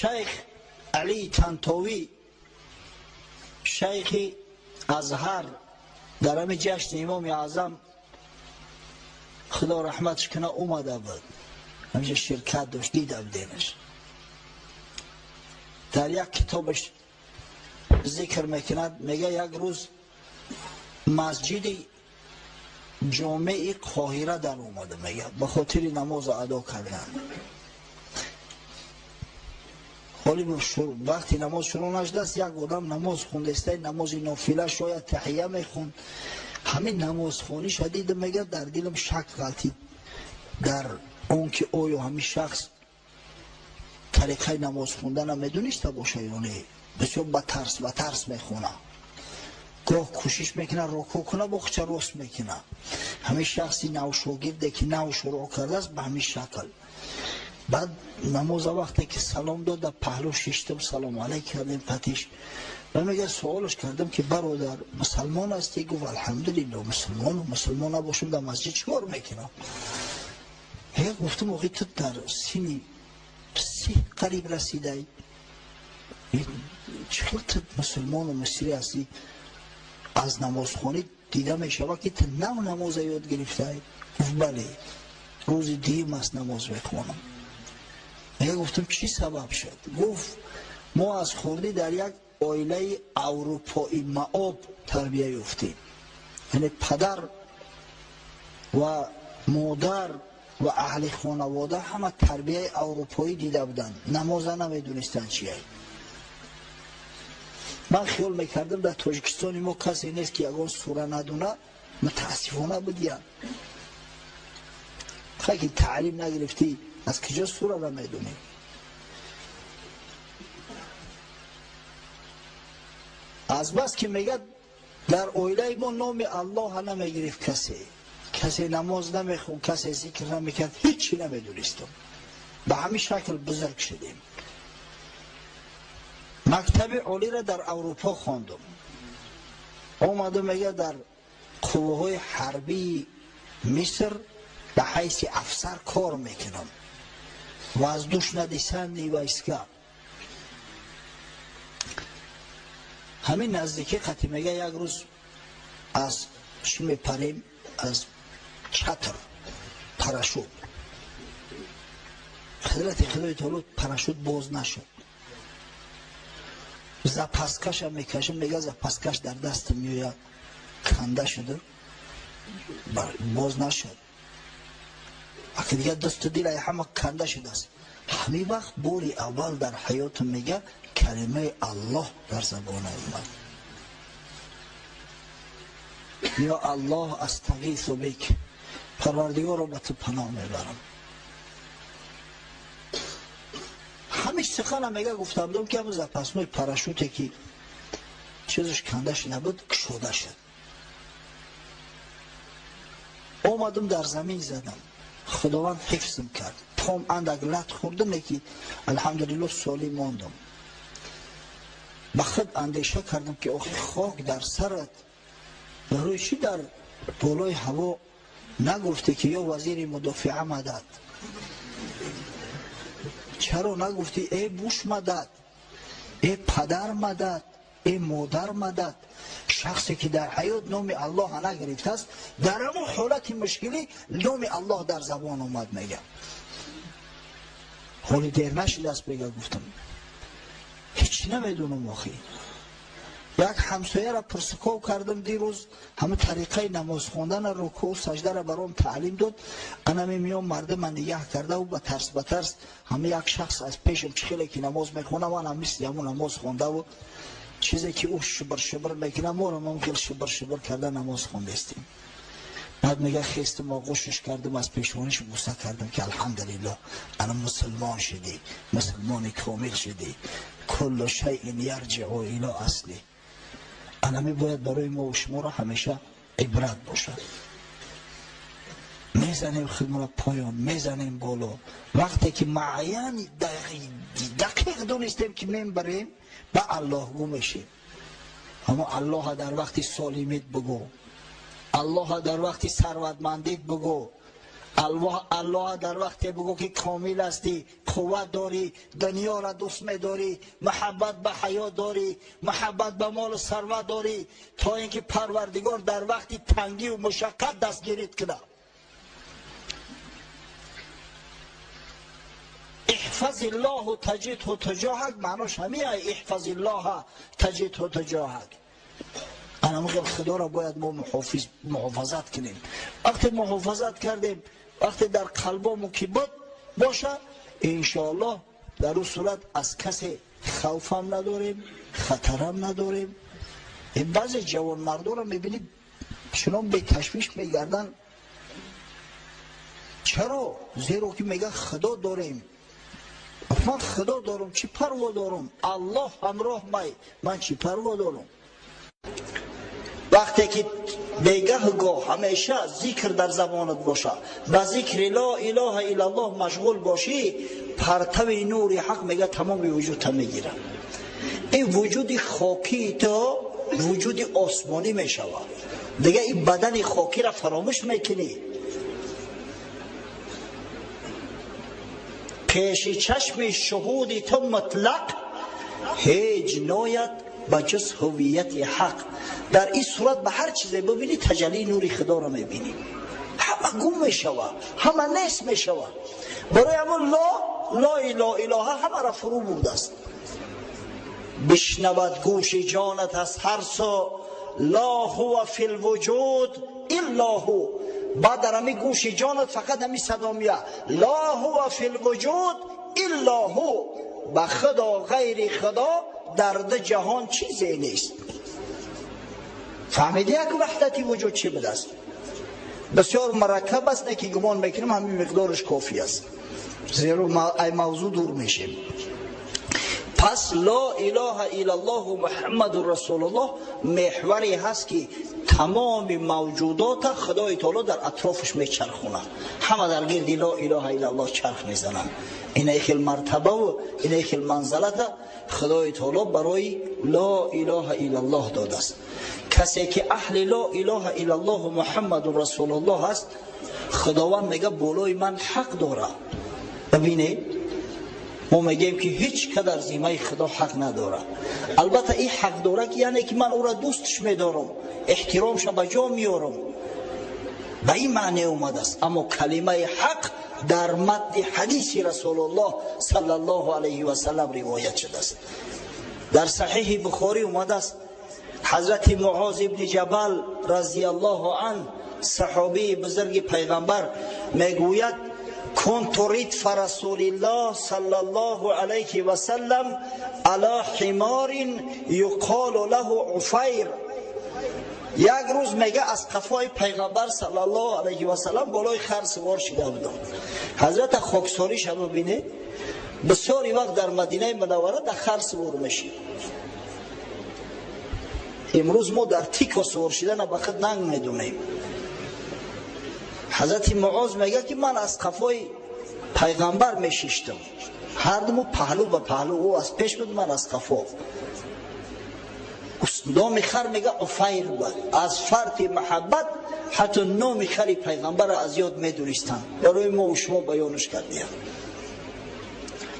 Шайх Али Тантовӣ, шайхи Азҳар, дар ҳамин ҷашни Имоми Аъзам, Худо раҳматш куна, омада буд, ҳамеша ширкат дошт, дида будемаш. Дар як китобаш зикр мекунад, мега як рӯз масҷиди ҷомеи Қоҳира дар омада, мега ба хотири намоза адо кардан. Ҳоли вақти намоз шурӯъ нашудааст, як одам намоз хундаистай, намози нофила, шояд таҳия мехунд. Ҳамин намозхониша дидам, мега дар дилам шак ғалтид дар он ки оё ҳамин шахс тариқаи намоз хундана медониста боша ё не. Бисёр ба тарс ба тарс мехона, гоҳ кӯшиш мекунад рукӯъ куна, бохча рост мекуна. Ҳамин шахси навшогирде ки нав шурӯъ кардааст ба ҳамин шакл. Баъд намоза вақте ки салом дод, дар паҳлӯ шиштам, салому алайк кардем патиш. Ва мега суолаш кардам ки бародар, мусалмон ҳастӣ? Гуфт алҳамдулилло, мусулмону мусулмон набошам дар масҷид чӣ кор мекунам? Мега гуфтам охи ту дар синни 30 қариб расидай, чӣ хел ту мусулмону мисрӣ ҳастӣ? Аз намозхонӣ дида мешавад ки ту нав намоза ёд гирифтай. Гуфт бале, рӯзи дуюм аст намоз мехонам. Мега гуфтам чӣ сабаб шуд? Гуфт мо аз хурдӣ дар як оилаи аврупоӣ маоб тарбия ёфтем, яъне падар ва модар ва аҳли хонавода ҳама тарбияи аврупоӣ дида буданд, намоза намедонистанд чия. Ман хиёл мекардам дар Тоҷикистони мо касе нест ки ягон сура надуна, мутаассифона будиян. Хай ки таълим нагирифтӣ, аз куҷо сурара медонӣ? Аз бас ки мегӯяд дар оилаи мо номи Аллоҳа намегирифт касе, касе намоз намехонд, касе зикр намекард, ҳеҷ чӣ намедонистам. Ба ҳамин шакл бузург шудем. Мактаби олиро дар Аврупо хондум, омадам, мега дар қувваҳои ҳарбии Миср ба ҳайси афсар кор мекунам, воздушно-десантные войска. Ҳамин наздикӣ қати мега як рӯз аз чӣ мепарем, аз чатр, парашют. Ҳазрати Худои таоло, парашют боз нашуд. Запаскаша мекашам, мега запаскаш дар дастам меояд, канда шуда боз нашуд. Аки дигар дасту дилай ҳама канда шудааст. Ҳамин вақт бори аввал дар ҳаётам, мега, калимаи Аллоҳ дар забонам омад: ё Аллоҳ, астағису бик, Парвардигоро ба ту паноҳ мебарам. Ҳамин сухана мега гуфта будам ки ҳамн запасной парашюте ки чизаш канда шуда буд, кушода шуд. Омадам, дар замин задам, Худованд ҳифзм кард. Пом андак лат хӯрдам, леки алҳамдулилло солим мондам. Ба худ андеша кардам ки охи хок дар сарат, барои чӣ дар болои ҳаво нагуфте ки ё вазири мудофиа мадад? Чаро нагуфтӣ э Буш мадад, э падар мадад, э модар мадад? Шахсе ки дар ҳаёт номи Аллоҳа нагирифтааст, дар ҳамон ҳолати мушкилӣ номи Аллоҳ дар забон омад. Мега ҳоли дер нашидааст. Мега гуфтам ҳеҷ намедонам. Охи як ҳамсояра пурсуков кардам дирӯз, ҳама тариқаи намоз хондана, рукӯъ, саждара баром таълим дод. Анаме миён мардима нигаҳ кардаву ба тарс ба тарс ҳама як шахс аз пешам чӣ хеле ки намоз мехона, манам мисли ҳамун намоз хондаву чизе ки ӯ шибр шибр мекунад, морам ҳам хел шибр шибр карда намоз хондестем. Баъд мега хестам, оғӯшиш кардам, аз пешониш буса кардам ки алҳамдулилло, ана мусулмон шудӣ, мусулмони комил шудӣ. Куллу шайъин ярҷиъу ило асли. Анами бояд барои мо шуморо ҳамеша ибрат бошад. Мезанем худморо поён, мезанем боло. Вақте ки муайян дақиқ донистем ки мебарем, ба Аллоҳгӯ мешем. Аммо Аллоҳа дар вақти солимит бугӯ, Аллоҳа дар вақти сарватмандит бугӯ. Аллоҳ дар вақте бигӯ ки комил ҳастӣ, қувват дорӣ, дунёро дӯст медорӣ, муҳаббат ба ҳаёт дорӣ, муҳаббат ба мол ва сарват дорӣ, то инки Парвардигор дар вақти тангӣ ва мушаққат дастгирит кунад. احفظ الله تجده تجاهك معناش همینه. احفظ الله تجده تجاهك. انا میگم خدا را باید ما محافظت کنیم. وقتی محافظت کردیم، وقتی در قلبمون که بود باشه، انشاءالله در اون صورت از کسی خوف هم نداریم، خطرم نداریم. این بعضی جوان مردم رو میبینید چنان به تشویش میگردن. چرا؟ زیرا که میگن خدا داریم. من خدا دارم، چی پروا دارم؟ الله همراه مای، من چی پروا دارم؟ وقتی که بیگه گاه همیشه ذکر در زبانت باشه، با ذکر لا اله الا الله مشغول باشی، پرتو نور حق میگه تمام وجود میگیره. این وجود خاکی تو وجود آسمانی میشود. دیگه این بدن خاکی را فراموش میکنی. پیش چشم شهود تو مطلق هیچ ناید بجز هویت حق. در این صورت به هر چیزی ببینی تجلی نور خدا را میبینی. همه گم میشود، همه نیست میشود. برای همون لا لا اله اله همه را فرو برده است. بشنود گوش جانت از هر سو لا هو فی الوجود الا هو. بعد در همی گوش جانت فقط همی صدا میاد لا هو فی الوجود الا هو. به خدا غیر خدا در دو جهان چیزی نیست. فهمیدی یک وحدتی وجود چی بوده است؟ بسیار مرکب است، نه که گمان میکنم همین مقدارش کافی است، زیرا ای موضوع دور میشیم. پس لا اله الا الله محمد رسول الله محوری هست که تمام موجودات خدای تعالی در اطرافش میچرخونه. همه در گرد لا اله الا الله چرخ میزنن. این خیل مرتبه و این خیل منزلت خدای تعالی برای لا اله الا الله داده است. کسی که اهل لا اله الا الله محمد رسول الله است، خداوند میگه بالای من حق داره. ببینید ما میگیم که هیچ که در ذمه خدا حق نداره. البته این حق داره که یعنی که من او را دوستش میدارم، احترامش به جا میارم، به این معنی اومده است. اما کلمه حق در متن حدیث رسول الله صلی الله علیه و سلم روایت شده است. در صحیح بخاری اومده است حضرت معاذ ابن جبل رضی الله عنه، صحابی بزرگ پیغمبر، میگوید كنت ردف رسول الله صلى الله عليه وسلم على حمار يقال له عفیر. یک روز میگه از قفای پیغمبر صلی الله علیه و سلم بالای خر سوار شده بودم. حضرت خاکساریش هم ببینه، بسیاری وقت در مدینه منوره در خر سوار میشه. امروز ما در تیکا سوار شدن به خود ننگ میدونیم. حضرت معاذ میگه که من از قفای پیغمبر میشیشتم، هر دو پهلو به پهلو، او از پیش بود من از قفا. نام خر میگه عفیر بود. از فرط محبت حتی نام خری پیغمبر از یاد میدونستن. برای ما و شما بیانش کردیم.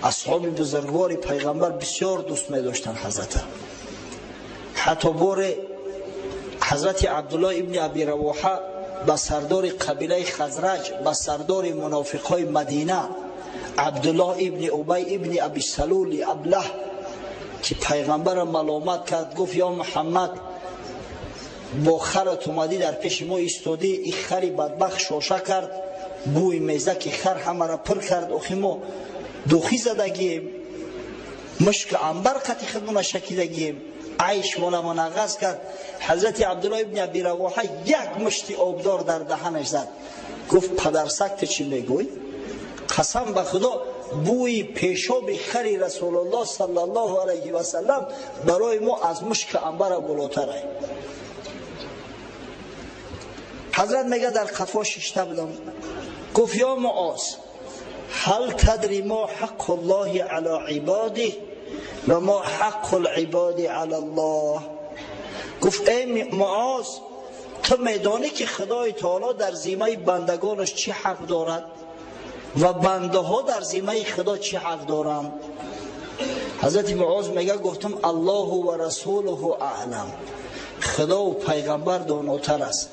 اصحاب بزرگوار پیغمبر بسیار دوست میداشتن حضرت. حتی بار حضرت عبدالله ابن ابی رواحه به سردار قبیله خزرج، به سردار منافقهای مدینه عبدالله ابن ابی ابن ابی سلول ابله که پیغمبر ملامت کرد، گفت یا محمد با خرت اومدی در پیش ما ایستادی، این خری بدبخت شاشه کرد، بوی میزه که خر همه را پر کرد، اخی ما دوخی زدگیم، مشک عنبر قطی خودمون شکیدگیم، عیش مالا منغص کرد. حضرت عبدالله ابن ابی رواحه یک مشت آبدار در دهنش زد، گفت پدرسگ تو چی میگوی؟ قسم به خدا بوی پیشاب خری رسول الله صلی الله علیه و سلم برای ما از مشک عنبر بالاتر است. حضرت میگه در قفا ششته بودم، گفت یا معاذ هل تدری ما حق الله علی عباده و ما حق العباد علی الله. گفت ای معاذ Ту медонӣ ки Худои Таоло дар зиммаи бандагонаш чӣ ҳақ дорад ва бандаҳо дар зиммаи Худо чӣ ҳақ доранд? Ҳазрати Муоз мега, гуфтам Аллоҳу ва расулуҳу аълам, Худо ва пайғамбар донотар аст.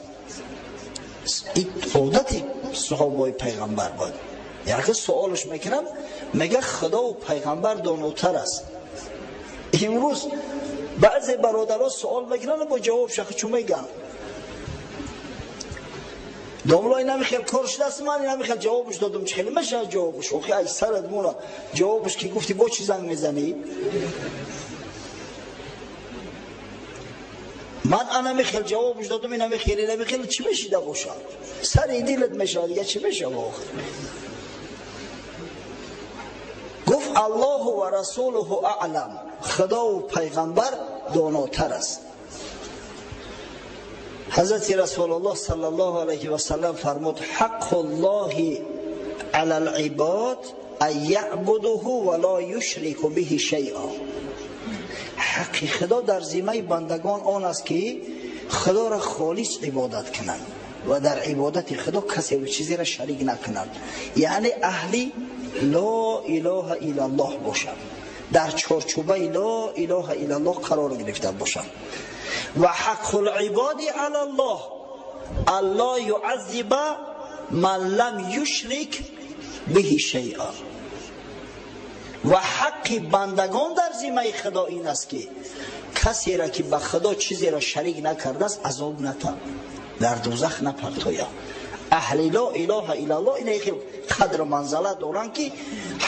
Ин одати саҳобаи пайғамбар буд. Яке суолаш мекунам, мега Худо ва пайғамбар донотар аст. Имрӯз баъзе бародаро суол мекунанд, бо ҷавоб шахи чун мегӯянд. Домло инами хел кор шудааст, ман инами хел ҷавобаш додам, чӣ хеле мешавад ҷавобаш? Охи ай сарат мона ҷавобаш ки гуфти, бо чӣ занг мезанӣ? Ман анами хел ҷавобаш додам, инами хел, инами хел чӣ мешида бошад? Сари дилат мешавад, дига чӣ мешавад охир? Гуфт Аллоҳу ва расулуҳу аълам, Худо ва пайғамбар донотар аст. Ҳазрати Расулуллоҳ саллаллоҳу алайҳи васаллам фармуд: ҳаққуллоҳи алал ибод ан яъбудуҳу ва ло юшрику биҳи шайъа. Ҳаққи Худо дар зиммаи бандагон он аст ки Худоро холис ибодат кунанд ва дар ибодати Худо касе ва чизеро шарик накунанд, яъне аҳли ло илоҳа иллаллоҳ бошанд, дар чорчӯбаи ло илоҳа иллаллоҳ қарор гирифта бошанд. Ва ҳаққул ибоди алаллоҳ алло юаззиба ман лам юшрик биҳи шайъа. Ва ҳаққи бандагон дар зиммаи Худо ин аст ки касеро ки ба Худо чизеро шарик накардааст азоб натад, дар дӯзах напартояд. Аҳли ло илоҳа иллаллоҳ ина хел қадру манзалат доранд ки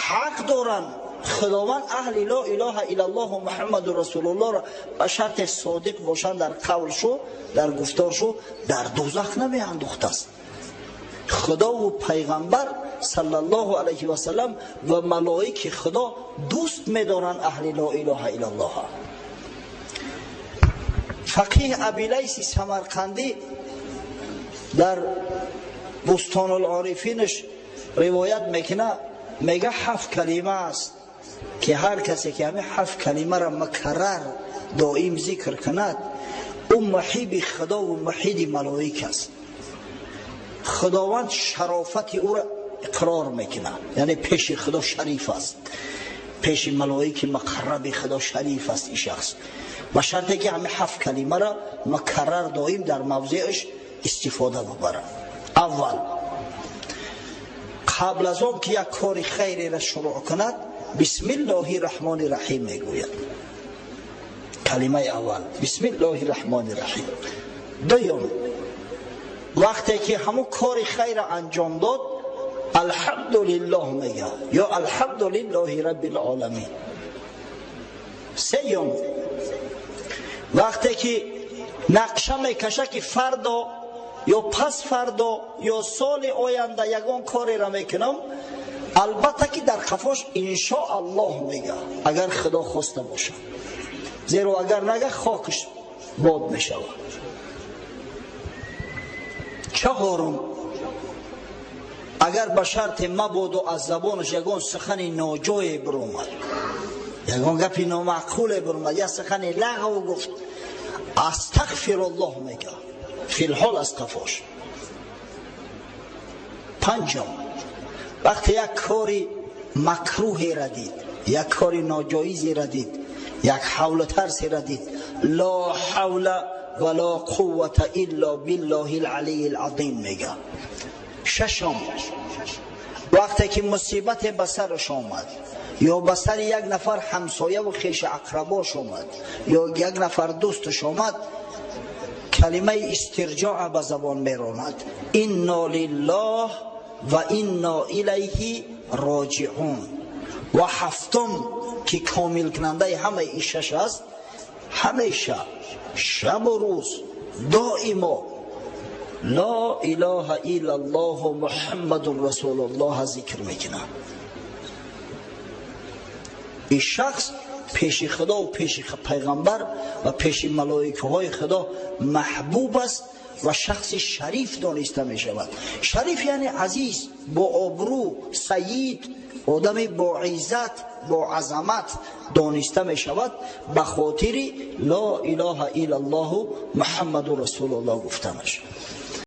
ҳақ доранд. Худованд аҳли ло илоҳа иллаллоҳу Муҳаммаду расулуллоҳро ба шарте содиқ бошанд дар қавлшу, дар гуфторшу, дар дӯзах намеандохтааст. Худову пайғамбар саллаллоҳу алайҳи васаллам ва малоики Худо дӯст медоранд аҳли ло илоҳа иллаллоҳ. Фақиҳ Абилайси Самарқандӣ дар Бустонул-Орифинаш ривоят мекунад, мега ҳафт калима аст ки ҳар касе ки ҳамин ҳафт калимаро мукаррар доим зикр кунад, ӯ муҳиби Худо ва муҳиди малоик аст. Худованд шарофати ӯро иқрор мекунад, яъне пеши Худо шариф аст, пеши малоики муқарраби Худо шариф аст ин шахс, ба шарте ки ҳамин ҳафт калимаро мукаррар доим дар мавзеъаш истифода бубарад. Аввал, қабл аз он ки як кори хайреро шурӯъ кунад, бисмиллоҳи раҳмони раҳим мегӯяд. Калимаи аввал бисмиллоҳи раҳмони раҳим. Дуюм, вақте ки ҳамун кори хайра анҷом дод, алҳамдулиллоҳ мегӯяд ё алҳамдулиллоҳи раббил оламин. Сеюм, вақте ки нақша мекашад ки фардо ё пас фардо ё соли оянда ягон кореро мекунам, албатта ки дар қафош иншоаллоҳ мегӯяд, агар Худо хоста бошад, зеро агар нага хокаш бод мешавад. Чаҳорум, агар ба шарте мабоду аз забонаш ягон сухани ноҷое биромад, ягон гапи номаъқуле биромад, як сухани лағв гуфт, астағфируллоҳ мегӯяд филҳол аз қафош. Панҷум, вақте як кори макрӯҳеро дид, як кори ноҷоизеро дид, як ҳавлу тарсеро дид, ло ҳавла ва ло қуввата илло биллоҳи алалийи алазим мегӯяд. Шашум, вақте ки мусибате ба сараш омад ё ба сари як нафар ҳамсояву хешу ақрабош омад ё як нафар дӯсташ омад, калимаи истирҷоа ба забон меронад: инно лиллоҳ ва инно илайҳи роҷиун. Ва ҳафтум, ки комилкунандаи ҳамаи ин шаш аст, ҳамеша шабу рӯз доимо ло илоҳа иллаллоҳу муҳаммадун расулуллоҳ зикр мекунад. Ин шахс пеши Худо ва пеши пайғамбар ва пеши малоикаҳои Худо маҳбуб аст Ва шахси шариф дониста мешавад. Шариф яъне азиз, бо обрӯ, сайид, одами бо иззат, бо азамат дониста мешавад ба хотири ло илоҳа иллаллоҳу Муҳаммаду расулуллоҳ гуфтанаш.